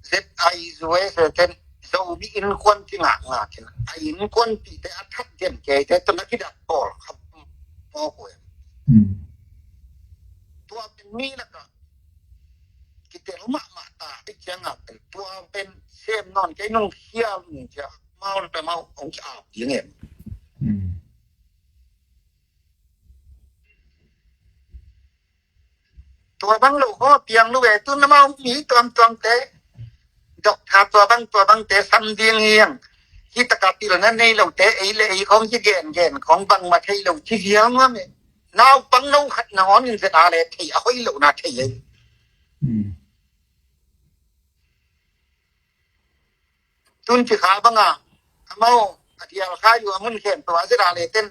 Z I U S A ten Zomi innkuan kingakngak in a innkuanpihte a that den keite tawh na kidat pawl kha mawk uh em. Hmm. Tua pen mi lakah kitel mahmah ta i ciangah pen tua pen sem nawn kei nung khial nung ciah mau le mau hong ki-ap ding em. Hmm. Tua bang lo khaw piang lo ve, tun amau mi tuamtuamte, doctor tua bang tua bangte sam ding hiang. Hi taka pilna nei lote ei le ei khawng hi gengen khawng bangmah thei lo ci vial nuam e. Naupang no khat nangawn in Z R A thei a hoih lohna thei ei. Hmm. Tun ci kha banga amau a dial kha uh a mun khen tua Z R A ten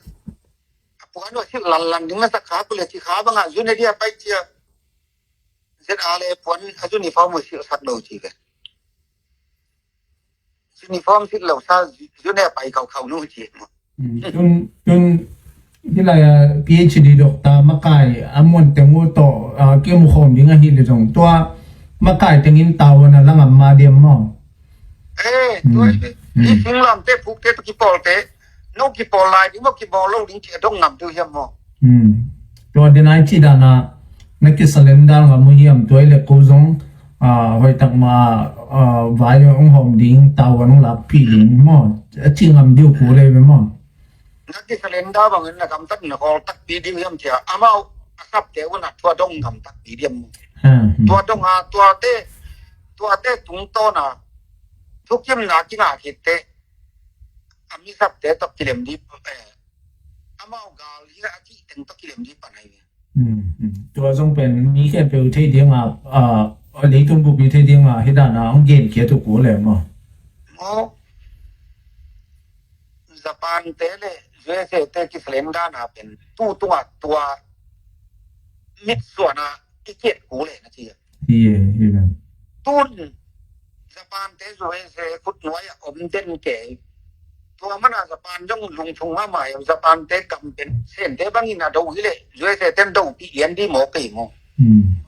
a puan uh a silh lanlan ding na sak kha pule ci kha banga zun a dia pai cia Z R A puan a uniform uh silh sak lo ci ve. Uniform silh lo sa zun a pai khaukhau nu ci. Mm, tun, tun, hih lai a P H D doctor makai a muan teng uh tawh, ah, kimu khawm ding ahih leh zong tua makai tengin tavuan a la ngam ma diam maw? Eh, mm, tua hi ve. Mm. Hih singlamte phukte tawh kipawlte, no kipawl lai ding maw, kipawl lo ding cih a dong ngam deuh hiam maw? Mm. Tua den ai cih dan a na kisurrender ngam uh hiam, tua hi leh ko zong, ah, hoih tak ma, ah, vai hong hawm ding, tavuan hong lakpih ding maw? A ci ngam ding uh kul hi ve maw? Na kisurrender bangin na gamtat in na khawl takpi ding hiam cia, amau a sapte un a tua dong ngam takpi ding maw? Ha, hmm. Tua dong a, tuate, tuate tungtawn a thukimna kingah khitte a mi sapte tawh kilem ding, eh, amau gal hi a cih teng tawh kilem ding pan ahi ve. Hmm, hmm. Tua zong pen mi khempeuh thei ding a, ah, leitung bup mi thei ding a, hih dan a hong genkhiat uh kul e maw? Maw, Japan te le U S A te kisurrender na pen tu tung a tua mitsuan a i kiat kul e na ci a. Hi e, hi e. Tun Japan te U S A khutnuai a om den kei. Tua mana Japan zong lungthung mahmah e, Japan te gam pen Sente bangin a do hi leh U S A ten dopih lian ding maw kei maw? Hmm.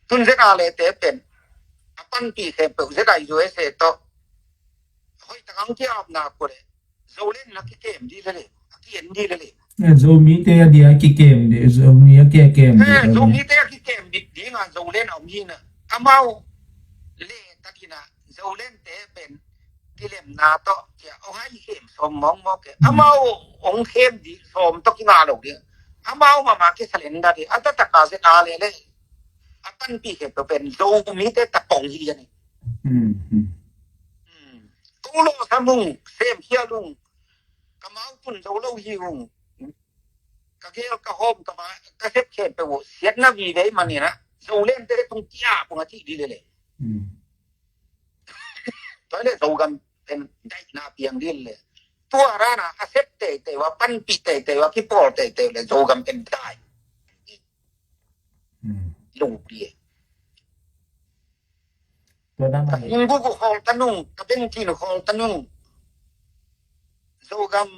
Tun Z R A te pen a panpih khempeuh Z I U S A tawh hoih tak ang kiapna kul e. Zoland a kikem ding lele, a ki-en ding lele. Eh, Zomite a dia a kikem ding, Zomi a kikem ding. Eh, Zomite a kikem ding ding a Zoland a om hi na. Amau le takin a Zoland te pen kilemna tawh kia ong hai khem sawm mawngmawng ke. Amau ong khem ding sawm tawh kingah lo ding. Amau mahmah kisurrender ding. A taktak a Z R A le le a panpih khempeuh pen Zomite takpong hi ding a ni. Hmm, hmm. Hmm. Kong lawhsam ung, semkhial ung, ka mau tun zo lo hi ung, ka gel ka hawm ka ba ka sep khempeuh uh siatna vive ahih manin ah Zoland te tung kia pung a cih ding lele. Hmm. Tua hi leh Zogam pen daihna piang ding lele. Tua rana a sep teitei uh a panpih teitei uh a kipawl teitei uh le Zogam pen dai. Hmm. Lung ding. Tua dan ka a hingguk uh khawl ta nung, ka bengtin uh khawl ta nung. Zogam,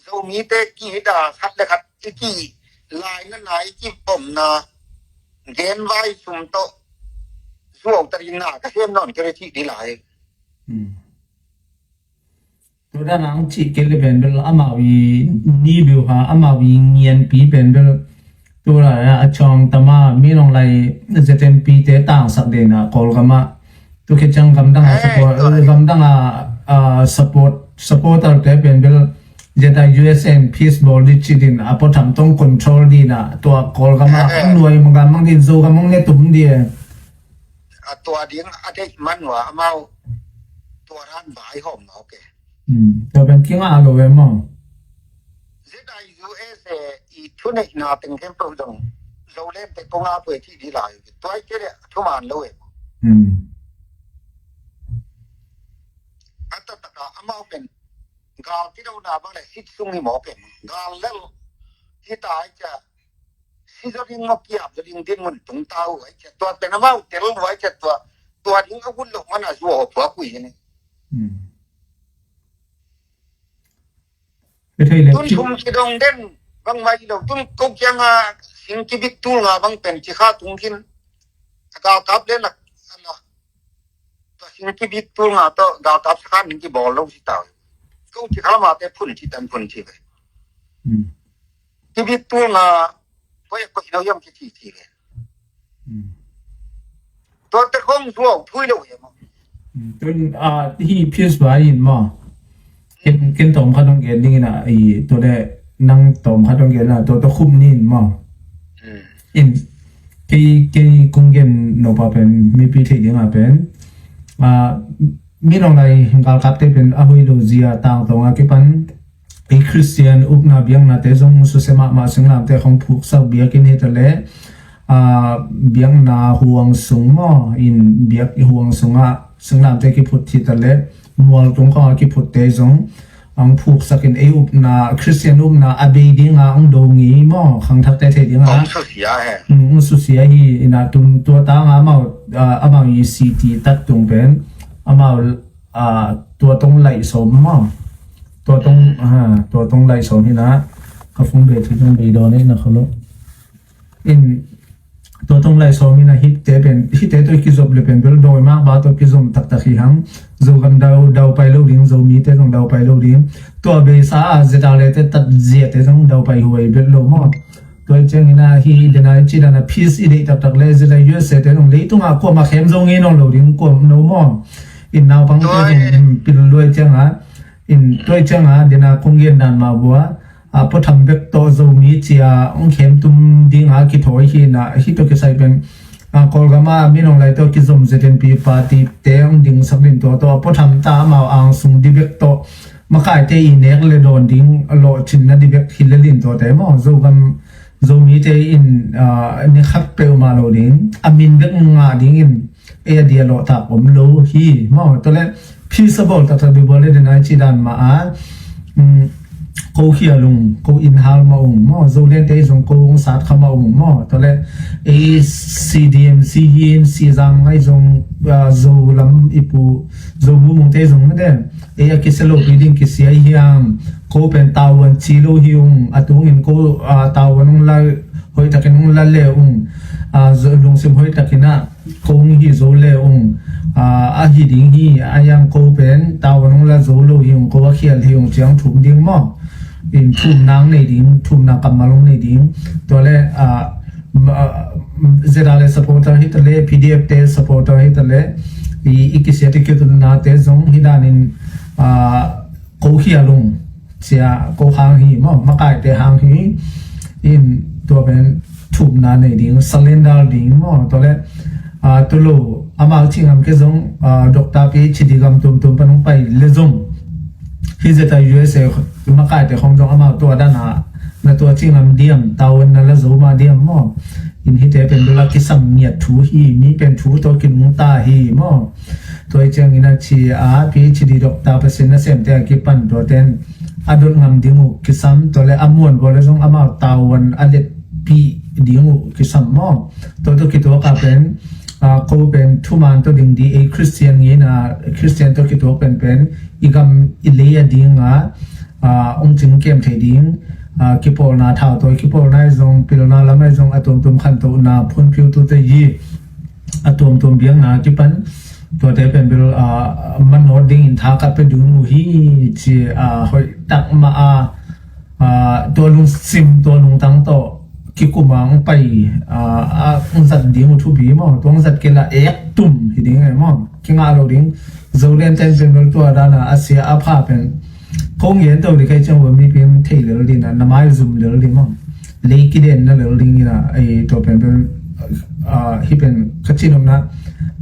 Zomite kihida khat le khat i kilainana, i kibomna, genvai sum tawh zuau ta ding na ka sem nawn kei ve cih ding lai. Hmm. Tua dan a ang cih kei le pen bel amau i ni biu ha, amau i ngianpi pen bel tua lai a, a cawng tama mi nong lai Z N P te tangsak den a Kawlgam ah. Tua khit ciang gamdang a, eh, support, tua lai, gamdang a, a support, supporter te pen bel Z I U S N peace bawl di ci din a puatham tong control din a tua Kawlgam ah, eh, eh, ang nuai ma gam mang din Zogam mang ne tum di e. A tua ding a deih man uh a amau tua dan vai hawm mawk e. Hmm, tua pen kingah lo ve maw? Z I U S A i thuneihna teng khempeuh zong Zoland te kong a pue cih ding lai uh. Tua i kei le a thuman lo e. Hmm. A taktak a Amau pen gal kidona bang le sit sung hi maw pen gal lel hi ta ai cia. Si zo ding maw kiap zo ding din mun tung ta uh ai cia. Tua pen amau tel uh ai cia tua. Tua ding a hun lo mana zuwa ho tua kui ni. Hmm. Tun thum kidong den bang mai lo tun ko kianga sing kibit tul nga bang pen ci kha tung khin. Gal kap le nak. Tua sing kibit tul nga to gal kap sakhan ning kibol lo si tau. Ko ci kha ma te phun ci tan phun ci ve. Hmm. Kibit tul nga ko ek ko ino yam ki ci ci ve. Hmm. Tua te khong zuau thui lo yam. Hmm. Tun a hi peace ba in ma. Ken ken tom khat dong gen ding ina i tua le nang tom khat dong gen na tua tua khum nin ma. Hmm. In kei kei kung gen no pa pen mipi thei ding a pen. A mi nong lai galkap te pen a hoi lo zia tang tong a kipan i Christian upna biakna te zong suse mahmah singlamte khong phuksak biakin hi ta le, a, biakna huang sung maw in biak i huang sungah singlamte kiphut hi ta le mual tung khong a kiphut te zong ang phuksak in ei upna Christian upna a bei dinga ang do ngi maw khangthak te thei dinga ang susia he. Mm, ang susia hi ina tun tua tanga amau, a, amau i city tat tung pen amau a, tua tong lai som maw. Tua tong, a, tua tong lai som hi na. Ka phung be thi tong be do ne na kholo. In tua tong lai som hi na hit te pen, hit te tua kizop le pen bel doi mak ba tua kizom taktak hi hang. Zo kan dau, dau pai lo ding, zo mi te zong dau pai lo ding. Tua be sa a zeta le te tat zia te zong dau pai huai bel lo maw. Tua i ciangin a hi dena i ci dana peace i deih taktak le zila U S A te nong leitung a kuama khem zo ngei nong lo ding kuam no maw. In naupang te zong pil luai cianga in tua i cianga dena kong gen dan ma bua a puatham bek tawh zo mi cia ong khem tum dinga kithawi hi na hi tawh kisai pen a Kawlgama mi nong lai tawh kizom Z N P party te ong ding sak din tua tawh a puatham ta amau ang sung di bek tawh makaite i nek le dawn ding a lawhcinna di bek hi le lin tuate maw. Zogam Zomite in, ah, ni khat peuhmah lo ding a min bek ngah dingin ei a dia lawhtak om lo hi maw. Tuale peace a bawl taktak di bawl le dena i ci dan mah a, um, ko khial ung, ko innhal mah ung maw. Zolente zong ko ung sat kha mah ung maw. Tuale ei C D M C hi in Sizang ai zong, ah, Zolam i pu Zomu mungte zong mah den ei a kisia lopi ding kisia hiam. Ko pen tavuan ci lo hi ung a tungin ko, a, tavuan ung la hoihtakin ung la le ung, a, lungsim hoihtakin a ko ung hi zo le ung, a, a hi ding hi a yang ko pen tavuan ung la zo lo hi ung ko a khial hi ung ciang thum ding maw. In thumna ung nei ding thumna kammal ung nei ding. Tuale, a, Z R A supporter hi tale P D F te supporter hi tale i, i kisia te kitunna te zong hi danin, a, ko khial ung cia ko hang hi maw makaite hang hi. In tua pen thumna nei ding surrender ding maw. Tuale, a, tulu amau ci ngam ke zong, a, doctor P H D gam tumtum pan ung pai le zong hi zeta U S A makaite khong zong amau tua dana na tua ci ngam diam tavuan na la zo ma diam maw. In hite pen bela kisam ngiat thu hi mi pen thu tawh kinungta hi maw. Tua i ciangin a ci a P H D doctor pasin na semte a kipan tuaten a dot ngam ding uh kisam tuale a muan bawl le zong amau tavuan a letpih ding uh kisam maw. Tua tua kituak a pen, a, ko pen thuman tua ding di ei Christian ngina Christian tua kituak pen pen i gam i lei a dinga, a, ong cing kem thei ding, a, kipawlna thau tawi kipawlna i zong pilna lam a i zong a tuamtuam khantohna phunphiu tute yi a tuamtuam biakna kipan tuate pen bil, a, manawt dingin tha khat pe dun uh hi ci, a, hoih tak ma a, a, tua lungsim tua lungtang tawh kikuma ang pai, a, a, ang zat ding uh thupi maw tua ang zat kila ek tum hi ding e maw. Kingah lo ding. Zolen ten pen bil tua dana a sia a pha pen kong gen to di kai ciang wa mi pen thei lel dina na mai zum lel di maw. Lei kiden na lel ding ina ei to pen pen, a, hi pen ka cin om na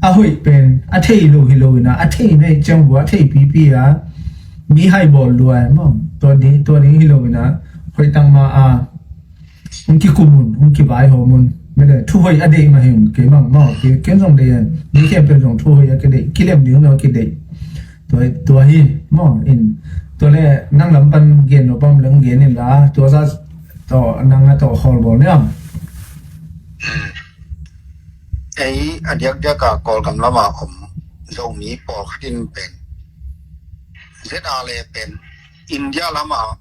a hoih pen a thei lo hi lo ina a thei nei ciang wa a thei pipi a mi hai bawl luai maw. Tua ding tua ding hi lo ina hoih tang ma a hong kikum un hong kibai hawm un. Mede thu hoih a deih ma hin kei mang maw kei ken zong deih an mi ken pen zong thu hoih a kei deih kilem ding lo a kei deih. Tua, tua hi maw in, tua le nang lam pan gen lo pam leng gen in la, tua za tawh nang a tawh khawl bawl niam. Ei a diakdiak a Kawlgam lama om Zomi pawlkhat in pen ZRA le pen India lama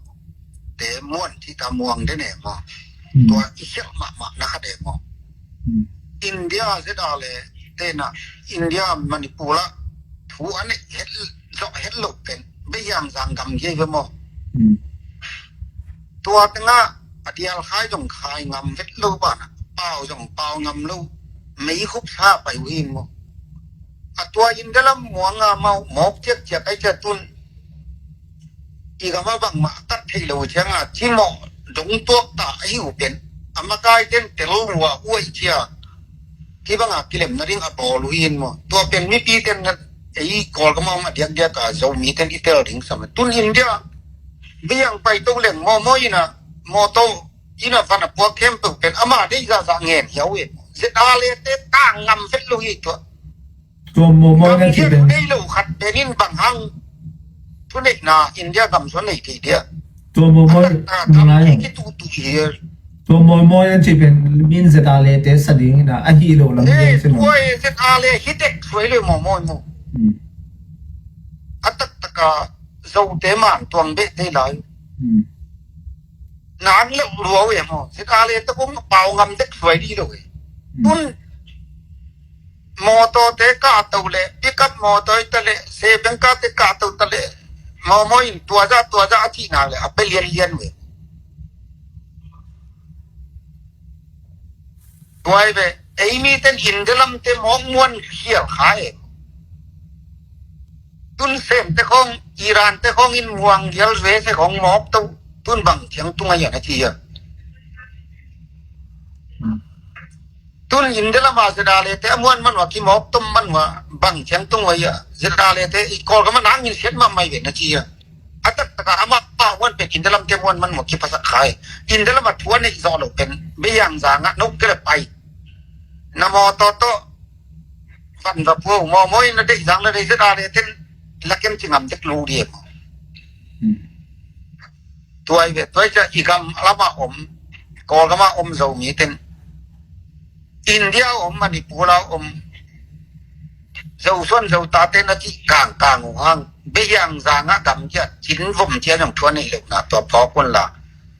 te muan thita muang de ne maw? Hmm. Tua i khialh mahmah na kha de maw? Hmm. India ZRA le tena India Manipur ah thu a neih het zawh het lo pen Behiang Zang gam gei ve maw? Hmm. Tua tengah a dial khai zong khai ngam vet lo banah pau zong pau ngam lo mei khup sa pai uh hi maw? A tua India lam muanga mau mawk ciakciak ai cia tun i gama bangmah a tat theih lo cianga cimawh dong tuak ta ahi uh pen a makai ten tel uh a uaih cia kibanga kilemna ding a bawl uh hi in maw? Tua pen mipi ten na ei Kawlgama om a diakdiak a Zomi ten i tel ding sam tun India biang pai to leng mawmaw ina mawtaw ina van a puak khempeuh pen ama deih zahzah ngen hiau in ZRA le te tang ngam vet lo hi tua. Tua mawmaw na ci pen dei lo khat pen in bang hang thuneihna India gam suan nei thei dia. Tua mawmaw ngai ki tu tu hi. Tua mawmaw na ci pen min ZRA le te sa ding ina ahi lo lam gen si maw? Tua ZRA le hi tek suai le mawmaw maw. Hmm. A taktak a Zote man tuang beh te lai. Hmm. Nang lo luau e maw. ZRA le te kong pau ngam tek suai di lo e. Hmm. Tun mawtaw te kah to le pickup mawtaw te le sebeng kah te kah to te le mawmaw in tuaza tuaza a cihna le a pe lianlian ve. Tuai ve ei mi ten India lam te mawk muan khial kha e. Tun sem te khong Iran te khong in muang gial ve se khong mawk to tun bang thiang tung a yan a ci a. Tun India lama ZRA le te a muan man wa ki mawk tom man wa bang thiang tung wa ya ZRA le te i Kawlgama nang in siat ma mai ve na ci a. A taktak a ama pa muan pen India lam te muan man wa ki pasak khai India lama thuan nei zo lo pen Behiang Zang a no kele pai na mawtaw to van va puau mawmaw in na deih zang na deih ZRA le ten lakem ci ngam dek lu di e maw. Hmm. Tuai ve tuai ca i gam lama om Kawlgama om Zomi ten India om Manipur a om Zosuan Zota ten a cih kangkang uh hang Behiang Zang a gam cia cin vom cia zong thuan nei lo na tua phawk un la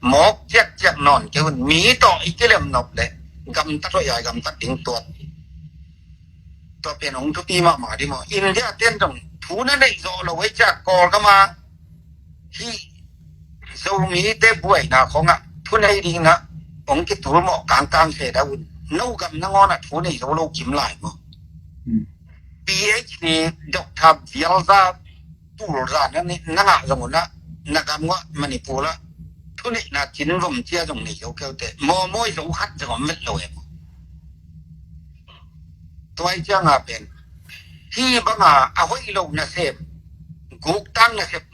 mawk ciakciak nawn kei un mi tawh i kilem nop le gamtat hoih ai gamtat ding tuat. Tua pen hong thupi mahmah di maw India ten zong thu na neih zawh lo ei cia Kawlgama hih Zomi te buaina khongah thu nei dingah hong kitul mawh kangkang se dah un no gam nangawnah thu nei zo lo kim lai maw. Hmm. PhD Doctor vialza tulza na ngah zong unah na gam ngah Manipur ah thuneihna cin vom cia zong nei zo keute mawmawi zo khat zong om vet lo em. Tuai cianga pen hi banga a hoih lo nasem guktang nasep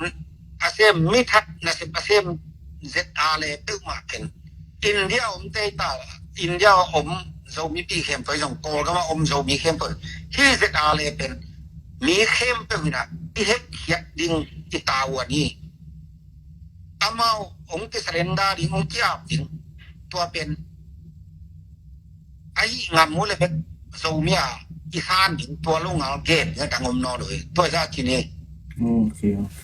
a sem mithat nasep a sem ZRA le peuhmah ken India om te ta India om Zomipi khempeuh zong Kawlgama om Zomi khempeuh hi ZRA le pen mi khempeuh ina i hek khiat ding i tavuan hi. Amau hong kisurrender ding hong kiap ding tua pen ahi ngam uh le bek Zomi a i san ding tua lo ngal gen ding a dang om naw lo hi tua za ci ni. Ok, ok.